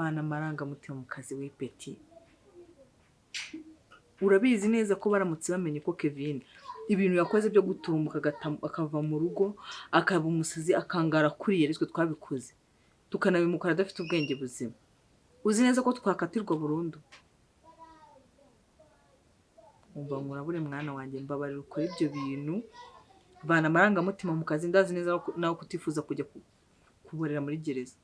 Vana amarangamutima mu kazi we peti. Urabizi neza ko baramutse bamenye ko Kevin ibintu yakoze byo guturumuka akava mu rugo akaba umusazi akangara kuriya, aritwe twabikoze tukanabimukora adafite ubwenge buzima. Uzi neza ko twakatirwa burundu. Umva nkurabure mwana wanjye, mbabarira ukora ibyo bintu, vana amarangamutima mu kazi. Ndazi neza nawe kutifuza kujya kuborera muri gereza.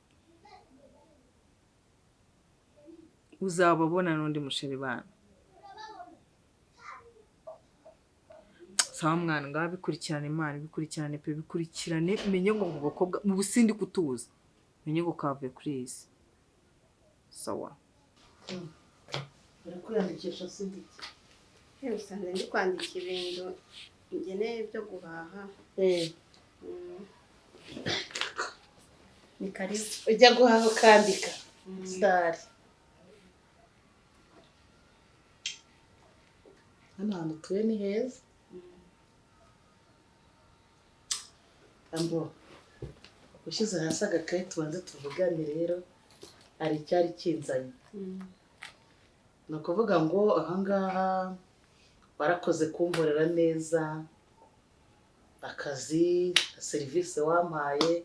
Uzababona n'undi musheri bana. Sawa mwana, ngaho bikurikirane Imana, bikurikirane pe, bikurikirane, menye ngo mu bakobwa mu busindi kutuza, menye ngo kavuye kuri iyi si. Sawa. Uri kwiyandikisha se ibiki? Yewe, usanze ndi kwandika ibintu ngeneye byo guhaha. Ni karibu. Ujya guhaha ukandika sitari. Hano hantu utuye ni heza. Ambo, ushyize hasi agakayi tubanze tuvugane rero, hari icyari kinzanye. Ni ukuvuga ngo ahangaha warakoze kunkorera neza, akazi na serivisi wampaye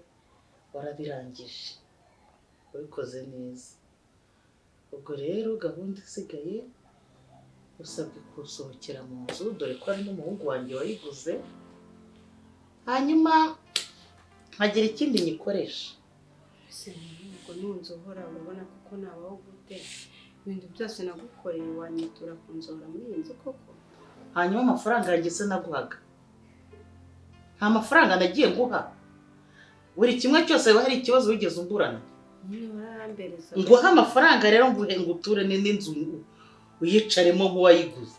warabirangije, wabikoze neza. Ubwo rero gahunda isigaye usabwe kusohokera mu nzu, dore ko ari n'umuhungu wanjye wayiguze, hanyuma nkagira ikindi nyikoresha. Ese ubwo nunzohora urabona kuko nabaho gute? Ibintu byose nagukoreye wanyitura kunzohora muri iyi nzu koko? Hanyuma amafaranga yanjye se naguhaga, nta mafaranga nagiye nguha. Buri kimwe cyose hari ikibazo wigeze umburana? Nyine wararambereza. Nguha amafaranga rero nguhe nguture n'inzu uyicaremo nk'uwayiguze.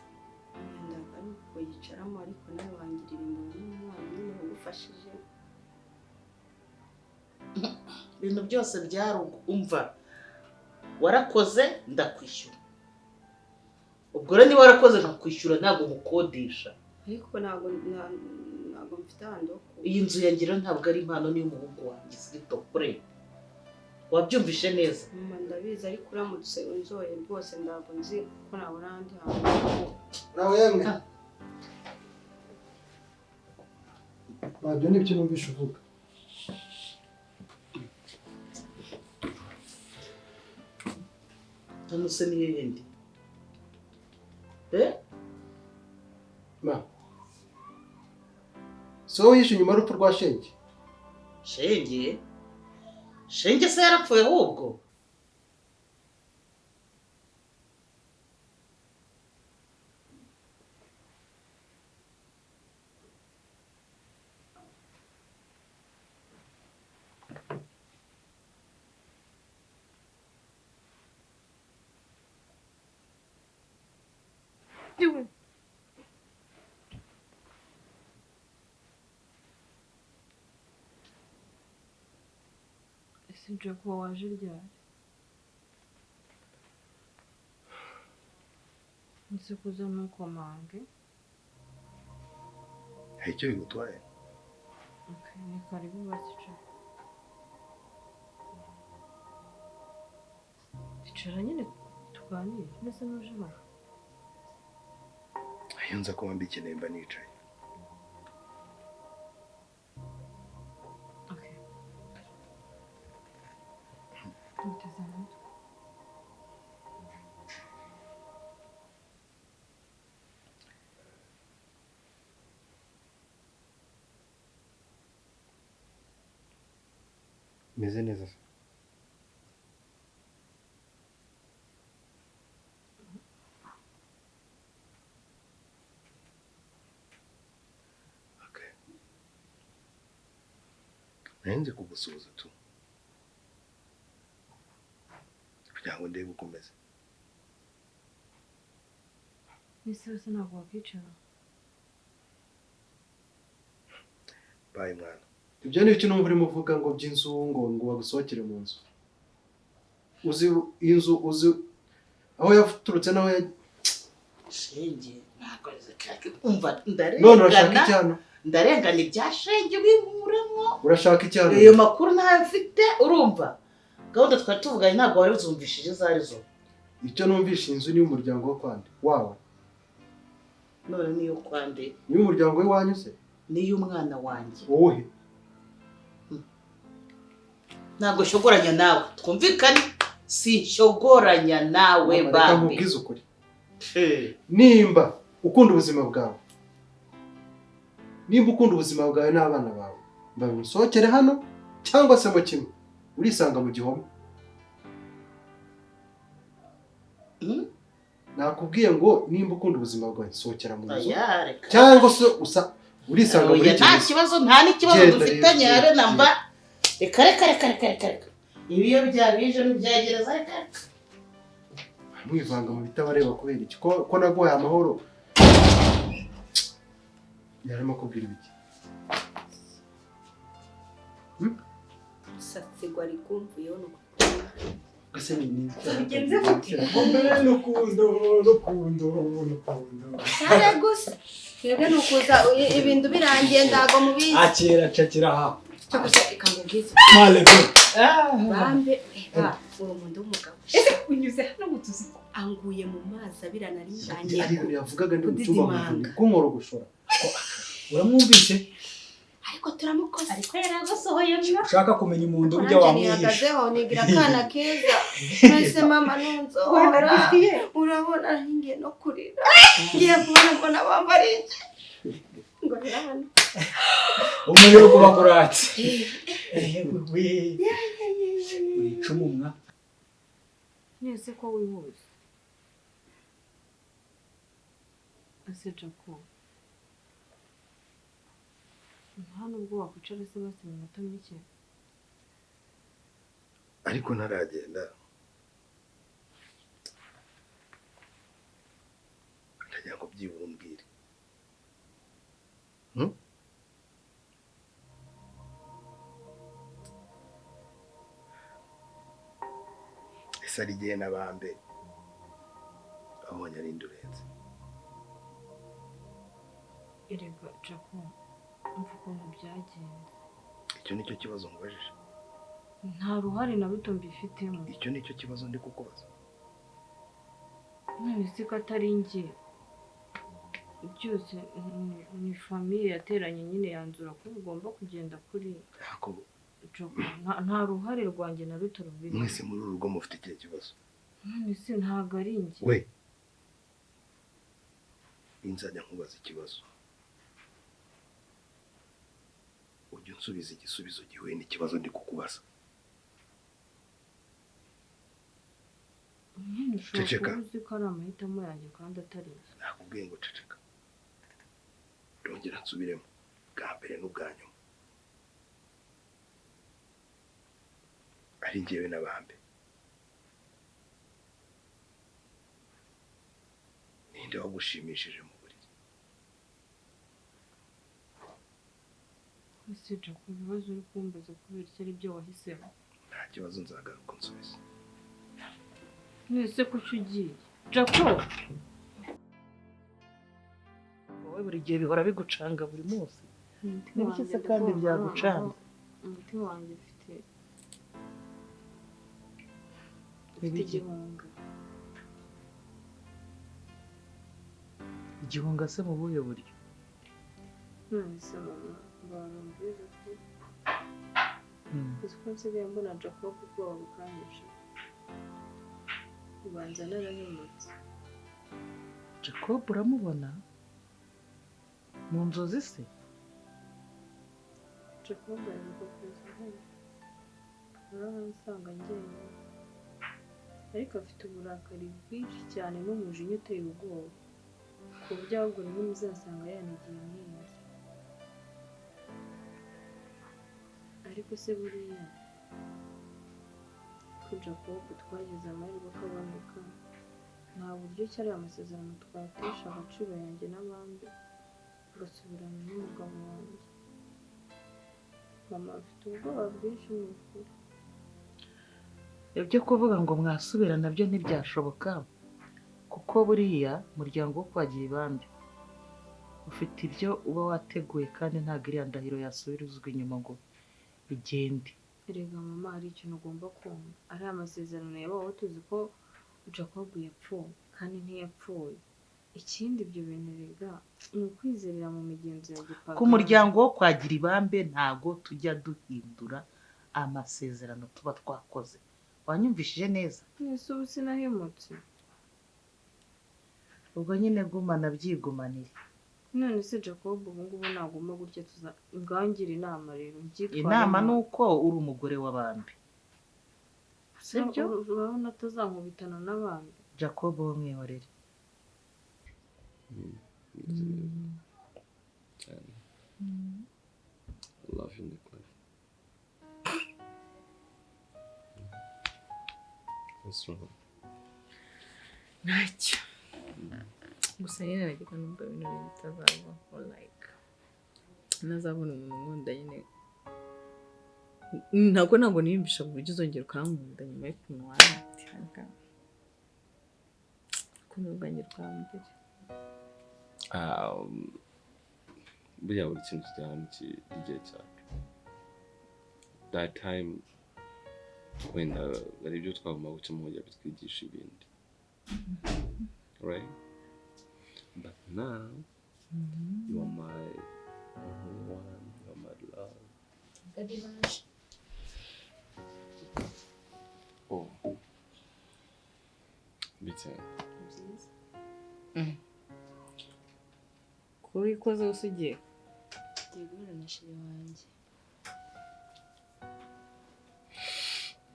Wenda ari ukuyicaramo, ariko nawe wangirira impuhwe n'umwana nyine wagufashije. Ibintu byose byari umva warakoze ndakwishyura. Ubwo rero niba warakoze nkakwishyura ntabwo ngukodesha. Ariko ntabwo mfite ahantu ho kuba. Iyi nzu yanjye rero ntabwo ari impano n'iy'umuhungu wanjye, sitopure. Wabyumvishe neza? Mama ndabizi, ariko uramutse unzoye rwose ntabwo nzi ko nabona ahandi hantu ho kuba. Nawe yemwe. Ntabyo nibyo numvishe uvuga. Hano se niyo yindi? Ma. Si wowe yishe nyuma y'urupfu rwa Shenge? Shenge? Shenge se yarapfuye ahubwo? Ese Jack waje ryari? Nzi kuza ntukomange. Hari icyo bigutwaye? Okay, ni karibu basi Jack. Icara nyine tuganire. Mbese nuje hano? Iyo nza kuba mbikeneye mba nicaye. Okay. Muteze amatwi. Meze neza se? Okay. Nari nje kugusuhuza tu kugira ngo ndebe uko umeze. Ese wese ntabwo wakwicara? Bye mwana. Ibyo ni ibiki numva urimo uvuga ngo by'inzu ngo bagusohokere mu nzu? Uzi inzu, uzi aho yaturutse n'aho ya Shenge ntabwo umva none urashaka ndarengana iki hano? Ndarengana ibya Shenge ubinkuremo. Urashaka iki hano? Ayo makuru ntayo mfite, urumva? Gahunda twari tuvuganye ntabwo wari uzumvishije izo ari zo. Icyo numvishe, inzu ni umuryango wo kwande wawe. None niyo kwande? Ni umuryango w'iwanyu se? Niy'umwana wanjye. Wowe? Ntabwo nshogoranya nawe, twumvikane, sinshogoranya nawe. Mama, reka Bambi. Nkubwize ukuri, nimba ukunda ubuzima bwawe, nimba ukunda ubuzima bwawe n'abana bawe, mbabimusohokere hano cyangwa se mu kimwe urisanga mu gihome. Nakubwiye ngo nimba ukunda ubuzima bwawe, sohokera mu nzu Oya, reka. cyangwa se usa urisanga muri Oya, nta gereza. kibazo, nta n'ikibazo Genda dufitanye. rero, Habe genda. namba. Reka, reka, reka, reka, reka, reka, ibiyo byabije n'ibyagereza, reka, reka. Mwivanga mu bitabareba kubera iki? Ko naguhaye amahoro, yarimo akubwira ibiki? Umusatsi gwari kumvuyeho ni uko. Ese ni Bigenze gute? Rukundo, rukundo, rukundo. Cyane gusa twebwe ni ukuza ibintu birangiye, ndago mubizi. Akira, cakira aha. Cyo gusa ikangubwiza. Malebe. Bambe eba uri umuntu w'umugabo. Ese unyuze hano ngo tuzi ko Anguye mu mazi abira, nari ntangiye Ari ibintu yavugaga ndi mu cyumba kudidimanga. kunkorogoshora. Uramwumvise? Ariko turamukoze. Ariko yaragusohoye mwa. Ushaka kumenya umuntu Nanjye burya wamwihisha. nihagazeho nigira akana keza mbese mama nunzohora. Waragitiye. Urabona ngiye no kurira, ngiye kubona mbona bambariye ngo rero hano. Umuriro kuba kuratse. Ewe. Uri icumu mwa. Nese ko wihuse ese Jaco, nta nubwo wakwicara se basi iminota mike? Ariko ntaragenda, ndagira ngo byibura umbwire. Hmm? Ese ari igihe n'abambe abonye ari urenze? Erega Jaco, umva ukuntu byagenze. Icyo nicyo kibazo nkubajije. Nta ruhare na ruto mbifitemo. Icyo nicyo kibazo ndi kukubaza. None se ko atari njye byose, ni famille yateranye nyine yanzura ko bigomba kugenda kuri Ariko Jaco, nta ruhare rwanjye na ruto rubirimo. Mwese muri uru rugo mufite ikihe kibazo? None se ntabwo ari njye. We, nzajya nkubaza ikibazo, ujye unsubiza igisubizo gihuye n'ikibazo ndi kukubaza. Nyine ushobora Ceceka. kuba uzi ko ari amahitamo yanjye kandi atari njye. Nakubwiye ngo ceceka. Ndongera nsubiremo bwa mbere n'ubwa nyuma: ari njyewe n'abambe, ninde wagushimishije mu buriri? Ese Jaco, ibibazo uri kumbaza kubera icyo ari byo wahisemo? Nta kibazo, nzagaruka nsubize. None kuki ugiye, Jaco? Wowe buri gihe bihora bigucanga buri munsi. Umutima N'ibiki se wanjye kandi ndumva byagucanga? Umutima wanjye ufite Ibiki? igihunga. Igihunga se mu buhe buryo? None se mama, barumbwiza ko uzi ko nsigaye mbona Jacob ubwoba bukanyica, ubanza narahemutse. Jacob uramubona mu nzozi se? Jacob aheruka kuza hano urahansanga njyenyine, ariko afite uburakari bwinshi cyane n'umujinya uteye ubwoba, ku buryo ahubwo rimwe muzasanga yanigiye muri iyi nzu. Ariko se buriya ko Jacob twagize amahirwe akaboneka, nta buryo ki ari amasezerano twatesha agaciro yanjye n'abandi ngasubirana n'umugabo wanjye? Mama afite ubwoba bwinshi ni ukuri. Ibyo kuvuga ngo mwasubira nabyo ntibyashoboka, kuko buriya umuryango wo kwagira ibambe ufite ibyo uba wateguye, kandi ntabwo iriya ndahiro yasubirizwa inyuma ngo bigende. Erega mama, hari ikintu ugomba kumva. Ari amasezerano yabaho tuzi ko Jacob yapfuye, kandi ntiyapfuye. Ikindi, ibyo bintu erega ni ukwizerera mu migenzo ya gipagani. Ku muryango wo kwagira ibambe ntago tujya duhindura amasezerano tuba twakoze. Wanyumvishije neza? Ese ubu sinahemutse? Ubwo nyine gumana, byigumanire. None se Jacob ubu ngubu nagomba gutya tuza ngangira inama rero mbyitwaremo. Inama ni uko uri umugore w'abambi, sibyo? Urabona atazankubitana n'abandi? Jacob wo mwihorere. Meze neza cyane. I love you, Nicole. What's wrong? Ntacyo, gusa nyine najyaga numva bino bintu bitazabaho, like ntazabona umuntu unkunda nyine. Ntabwo niyumvisha ku buryo uzongera ukankunda nyuma y'ukuntu warantiraga urukundo rwanjye rwa mbere. Buriya buri kintu kijyana n'igihe cyacu. That time wenda hari ibyo twagomba gucamo kugira bitwigisha ibindi, right? But now you are my only one, you are my love. Daddy baje. Oh, bite? Byiza. Kuri ikoze wose ugiye? Ngiye guhura na chéri wanjye.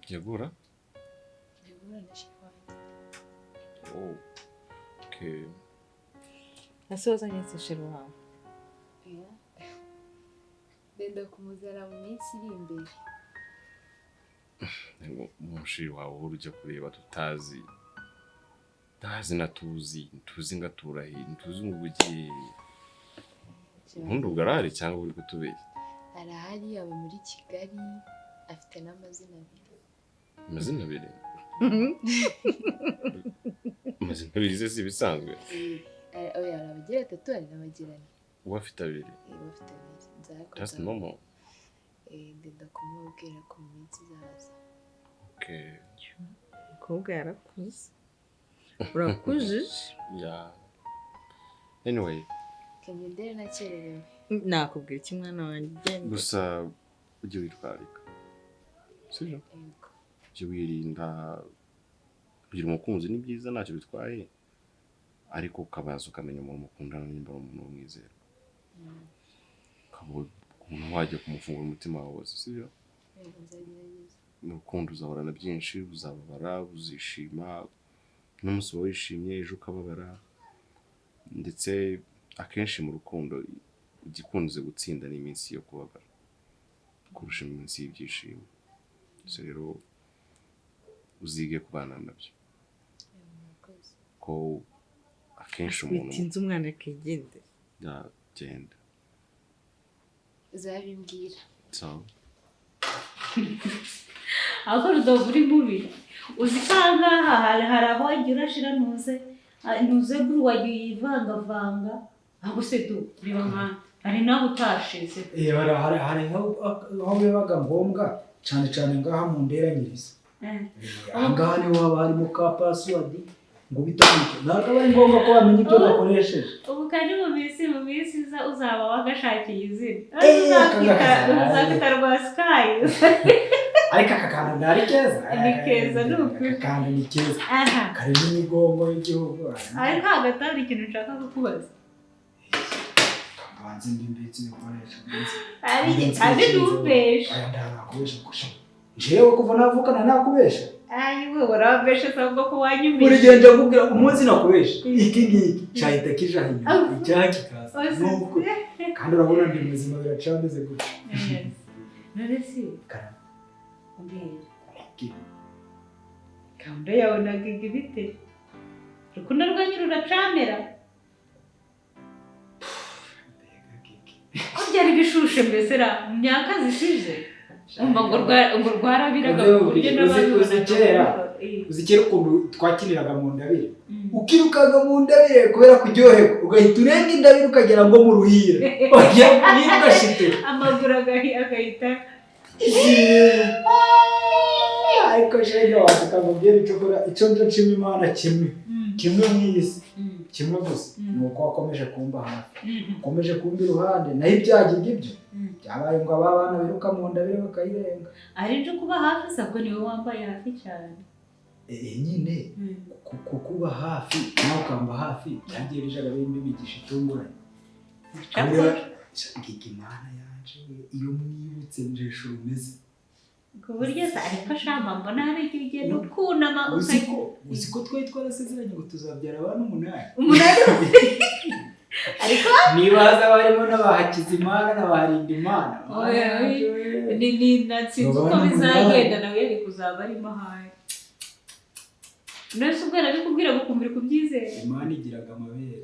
Ugiye guhura? Ngiye guhura na chéri wanjye. Oh, okay. Ese wazanye se chéri wawe? Oya. Ndenda kumuzana mu minsi iri imbere. Ngo umushiri wawe uhora ujya kureba tutazi, ntazi na tuzi, ntuzi ngo atura he, ntuzi ngo ugiye ubundi ubwo arahari cyangwa uri kutubeshya? Arahari, aba muri Kigali, afite n'amazina abiri. Amazina abiri? Amazina abiri se si ibisanzwe? Oya, hari abagira atatu, hari n'abagira ane. Uba afite abiri? Eh, bafite abiri. Nzako. That's normal. Eh, ndenda kumubwira ko mu minsi izaza. Okay. Umukobwa yarakuze, urakujije. Yeah, anyway. Kangendere, nakererewe. Nakubwira iki, mwana wanjye, genda. Gusa ujye witwararika, sibyo? Yego. Ujye wirinda. Kugira umukunzi ni byiza, ntacyo bitwaye, ariko ukabaza ukamenya umuntu mukundana nimba ari umuntu w'umwizerwa, ukaba umuntu wajya kumufungura umutima wawe wose, sibyo? Yego, nzagerageza. Mu rukundo uzahorana byinshi, uzababara, uzishima. N'umunsi uba wishimye, ejo ukababara. Ndetse akenshi mu rukundo igikunze gutsinda ni iminsi yo kubabara kurusha iminsi y'ibyishimo. So rero uzige kubana nabyo. Yego, murakoze. Ko akenshi umuntu Bitinze umwana akigendera. Yagenda. Uzabimbwira. Sawa. Ahubwo Rudovu uri mubi, uzi ko aha ngaha hari aho wagiye urashira ntuze guru wagiye uyivangavanga, ahubwo se du biba nka hari n'aho utashize. Eh, hari aho bibaga ngombwa cyane cyane ngaha mu nderanyirizo. Aha ngaha niho haba harimo ka password ngo bitandike, ntabwo aba ari ngombwa ko bamenya ibyo bakoresheje. Ubu kandi mu minsi iza uzaba wagashakiye izina. Eh, Uzakita rwa sikayi. Ariko aka kantu ntari keza. Ni keza, ni ukuri. Aka kantu ni keza. Aha. Karimo imigongo y'igihugu. Ariko hagati hari ikintu nshaka kukubaza. Banze mbimbitse ibikoresho. Ari ntumbeshe. Aya ntabakubesha gusa jewe kuva navukana nakubesha. Ayiwe, warabeshe sabwo ko wanyumije. Buri gihe ndakubwira umunsi nakubesha iki ngiki cyahita kija inyuma, icyaha kikaza nuko kandi urabona ndi muzima, biracameze gutya. Yes. None se Karame. umbwira Ki? gahunda yawe na Gigi bite? Urukundo rwanyu ruracamera? Mbega Gigi. Ko byari bishushe mbese ra mu myaka zishize, umva ngo ngo rwarabiraga ku buryo Uzi- n'abandi uzi kera. Uzi kera ukuntu twakiniraga mu ndabire, ukirukanka mu ndabire kubera kuryoherwa, ugahita urenga indabire ukagera ngo mu ruhira, wagera mu ruhira ugashitura. Amaguru agahita. Ariko shenge wanjye kamubwira icyo ukora, icyo nje nshima Imana kimwe kimwe mu isi, kimwe gusa, ni uko wakomeje kumba hafi, ukomeje kumba iruhande. Naho ibyago ibyo byabaye ngo aba bana biruka mu nda bire bakayirenga. Ari byo kuba hafi sabwo niwe wambaye hafi cyane. Nyine kukuba hafi nawe ukamba hafi byagiye bijaga bimba imigisha itunguranye. Ngiga Imana yanje iyo mwibutse njesha rumeze ku buryo se ariko shamba mbona hari igihe ugenda ukunama. Uzi ko twari twarasezeranye ngo tuzabyara abana 8. 8 ariko niba hazaba harimo n'abahakizimana n'abaharindimana. Ni natsinze uko bizagenda nawe yari kuzaba arimo ahari. None se ubwo arabikubwira gukumbira kubyizera? Imana igiraga amabere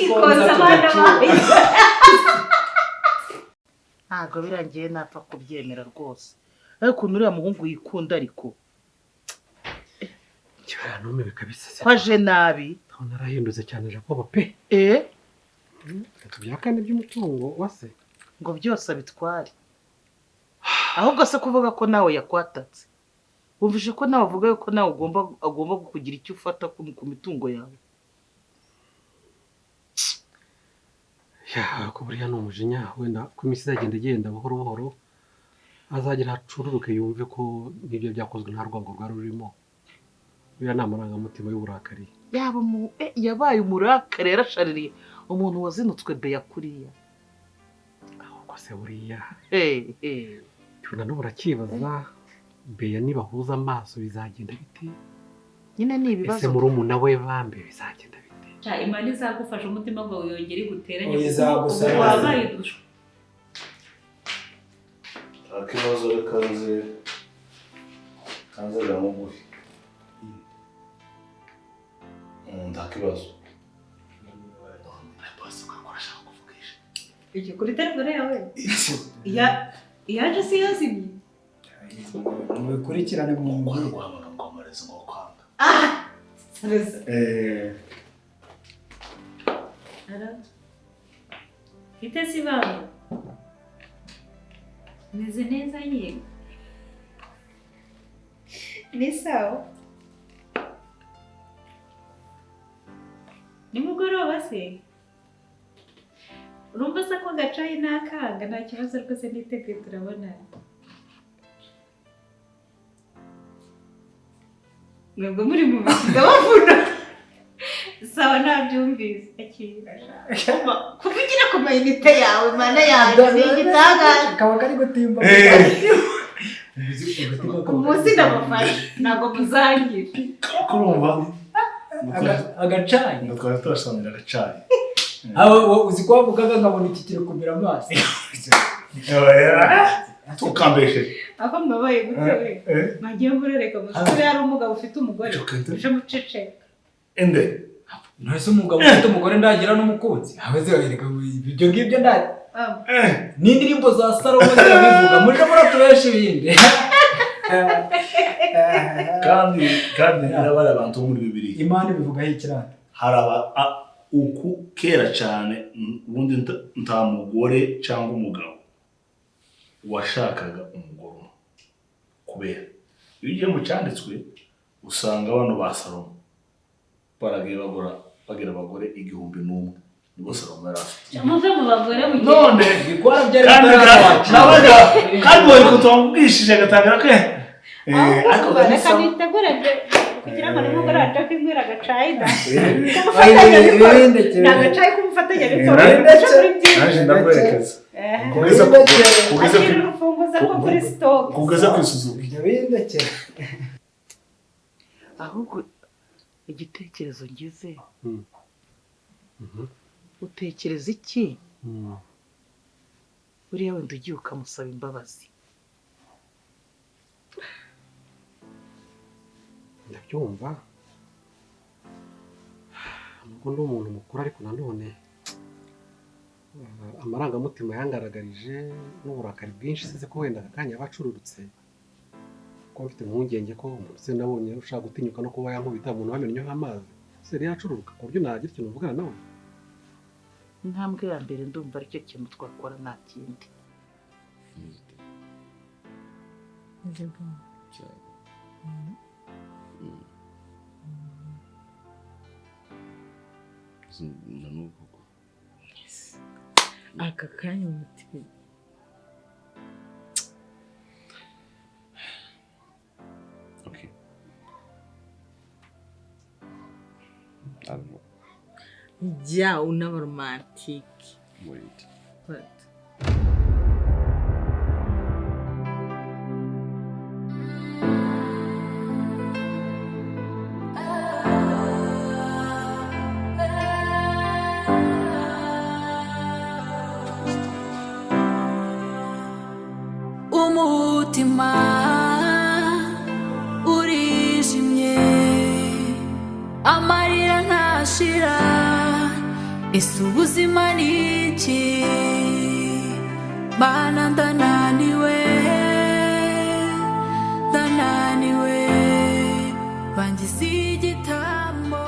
ikonsa abana bayo. Ntabwo birangiye napfa kubyemera rwose. Ariko ukuntu uriya muhungu yikunda ariko numiwe kabisa. Kwaje nabi. Ndabona arahindutse cyane Jacob pe. Bitatu bya kane by'umutungo wa se ngo byose abitware. Ahubwo se kuvuga ko nawe yakwatatse, wumvise ko nawe avuga yuko nawe agomba kugira icyo ufata ku mitungo yawe. Ya ko buriya ni umujinya, wenda ko iminsi izagenda igenda buhoro buhoro azagira acururuke yumve ko n'ibyo byakozwe nta rwango rwari rurimo. Buriya ni amarangamutima y'uburakari. Yaba yabaye umurakari yarashaririye umuntu wazinutswe Beya kuriya. Ahubwo se buriya na n'ubu urakibaza Beya nibahuza amaso bizagenda bite? Nyine ni ibibazo. Ese murumuna we bambe bizagenda bite? Imana izagufasha umutima wawe yongere iguteranye kuko wabaye udushwi. Akibazo reka nze kanze gamuguhi. Nta kibazo. Icyo kuri telefone yawe iyaje si yazimye. Mubikurikirane mu ngoro guhamagara ngo amarezi ngo kwanga. Ite si baba. Meze neza nyine. Ni sawa. Nimugoroba se. Urumva se ko gacayi nakanga nta kibazo rwose niteguye turabonana. Mwebwe muri mu bisiga bavuna. Sawa nabyumvise. Akira. Kuvugira ku mayinite yawe mana yanjye ni igitangaza. Kaba kari gutimba. Umunsi ndabafasha ntabwo muzangira. Kurumva agacayi. Twari turasangira agacayi. Abo uzi ko wavugaga nkabona iki kiri kumira amaso. Tukambesheje. Ako mbabaye gute we? Mwagiye murereka musore hari umugabo ufite umugore. Uje muceceka. Ende. Ntese umugabo ufite umugore ndagira n'umukunzi. Abeze yereka ibyo ngibyo ndari. N'indirimbo za Salomo zirabivuga. Muje muratubesha ibindi. Kandi n'abari abantu bo muri Bibiliya. Imana ibivugaho ikirata. Haraba uku kera cyane ubundi nta mugore cyangwa umugabo washakaga umugore umwe. Kubera iyo ugiye mu cyanditswe usanga abantu ba Salomo baragiye bagora bagira abagore 1001 nibo Salomo yari afite. Muve mu bagore mu gihe none bikora byari bitarawaca. Kandi wari kutubwishije agatangira ke. Ariko reka nitegure kugira ngo nimugoroba nje kwinywera agacayi da. Ni agacayi k'umufatanyabikorwa. Naje ndakwerekeza. Akira urufunguzo rwo kuri sitoke. Kugeza ku isuzuki. Ibyo bindekera. Ahubwo igitekerezo ngize, utekereza iki? Buriya wenda ugiye ukamusaba imbabazi. Ndabyumva nubwo ndi umuntu mukuru, ariko nanone amarangamutima yangaragarije n'uburakari bwinshi, sinzi ko wenda aka kanya aba acururutse, kuko mfite impungenge ko umuntu se nabonye ushaka gutinyuka no kuba yankubita umuntu wamennyeho amazi, se yari yacururuka ku buryo nagira ikintu mvugana nawe. Intambwe ya mbere ndumva aricyo kintu twakora nta kindi. Meze bon. Cyane. Na n'ubu koko. Aka kanya mu mutima. Okay. I don't know. Jya unaba romantike. Wait. What? Umutima urijimye, amarira ntashira. Ese ubuzima ni iki? Mana, ndananiwe, ndananiwe, bangize igitambo.